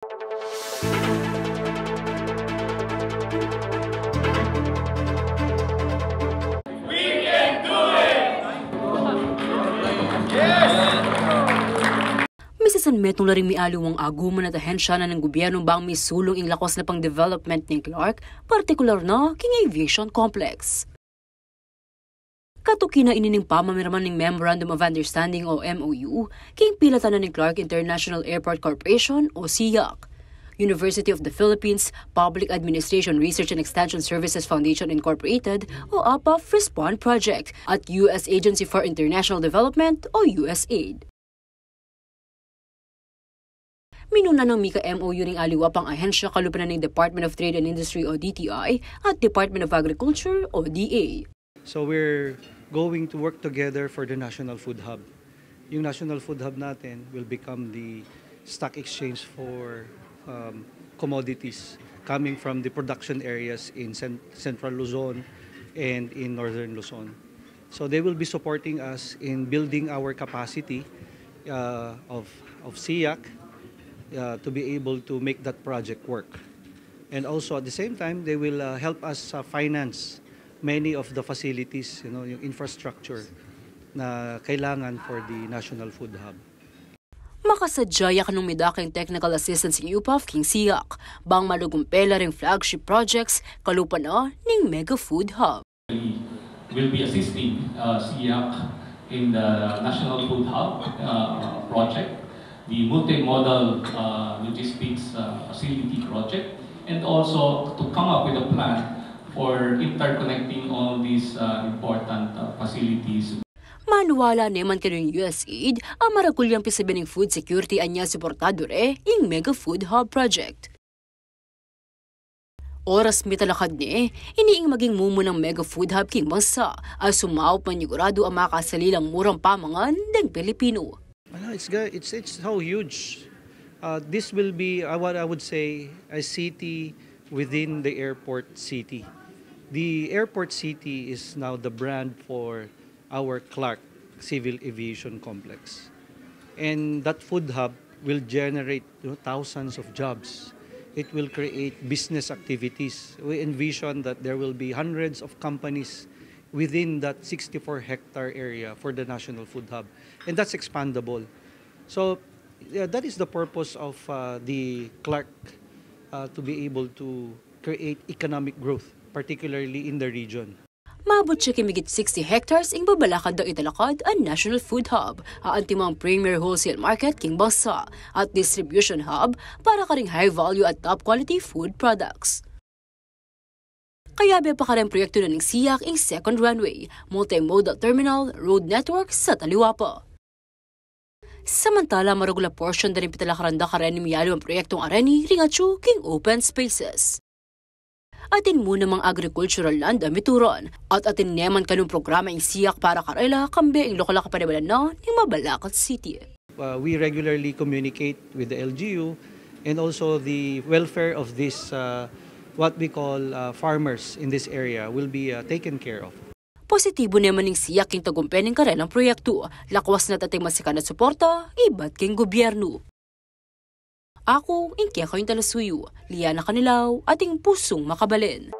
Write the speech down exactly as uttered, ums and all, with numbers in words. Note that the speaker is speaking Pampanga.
Misasanmetung la ring mialiwang aguman at ahensya na ning gubyernu bang misulung ing lakas na pang-development ning Clark, partikular na king aviation complex. Katuki na ini ning pamamirma ning Memorandum of Understanding o M O U king pilatan na ning Clark International Airport Corporation o SIAC, University of the Philippines Public Administration Research and Extension Services Foundation Incorporated o APAF Respond Project at U S Agency for International Development o USAID. Minuna nang mika-M O U ring aliwa pang ahensya kalupa na ning Department of Trade and Industry o D T I at Department of Agriculture o D A. So we're going to work together for the National Food Hub. Yung National Food Hub natin will become the stock exchange for, um, commodities coming from the production areas in cen-, Central Luzon and in Northern Luzon. So they will be supporting us in building our capacity, uh, of, of SIAC, uh, to be able to make that project work. And also at the same time, they will, uh, help us, uh, finance many of the facilities, you know, yung infrastructure na kailangan for the National Food Hub. Makasadya ya kanung midakil king technical assistance ning UPAF king SIAC bang malugumpe la ring flagship projects kalupa na ning Mega Food Hub. Will be assisting, uh, SIAC in the National Food Hub, uh, project, the multimodal, uh, logistics, uh, facility project, and also to come up with a plan for interconnecting all these, uh, important, uh, facilities. Maniwala ne man kanu ing USAID a maragul yang pisabi ning food security anya suportadu re ing Mega Food Hub Project. Oras mitalakad ne, ini ing maging mumunang Mega Food Hub king bansa a sumaup maniguradu a makasali lang murang pamangan deng Pilipino. Ano, it's ga-, it's, it's so huge. Uh, this will be, uh, what I would say, a city within the airport city. The airport city is now the brand for our Clark Civil Aviation Complex. And that food hub will generate, you know, thousands of jobs. It will create business activities. We envision that there will be hundreds of companies within that sixty-four hectare area for the National Food Hub. And that's expandable. So, yeah, that is the purpose of, uh, the Clark, uh, to be able to create economic growth, particularly in the region. Maabut ya king migit sixty hectares ing babalakad dang italakad a National Food Hub, a antimong premier wholesale market king bansa at distribution hub para karing high value at top quality food products. Kayabe pa kareng proyektu na ning SIAC ing second runway, multimodal terminal, road network, at aliwa pa. Samantala, maragul a porsyon da ring pitalakaran da kareng mialiwang proyektung areni ring atyu king open spaces. Atin mu namang agricultural land a mituran, at atin ne man kanung programa ing SIAC para karela, kambe ing lokal a kapanabalan na ning Mabalacat City. Uh, we regularly communicate with the L G U and also the welfare of this, uh, what we call, uh, farmers in this area will be, uh, taken care of. Positibu ne man ing SIAC king tagumpe ning karelang proyektu, lakwas na atin masikan a suporta ibat king gubyernu. Aku ing kekayung talasuyu, Liana Canilao, atin pusung makabalen.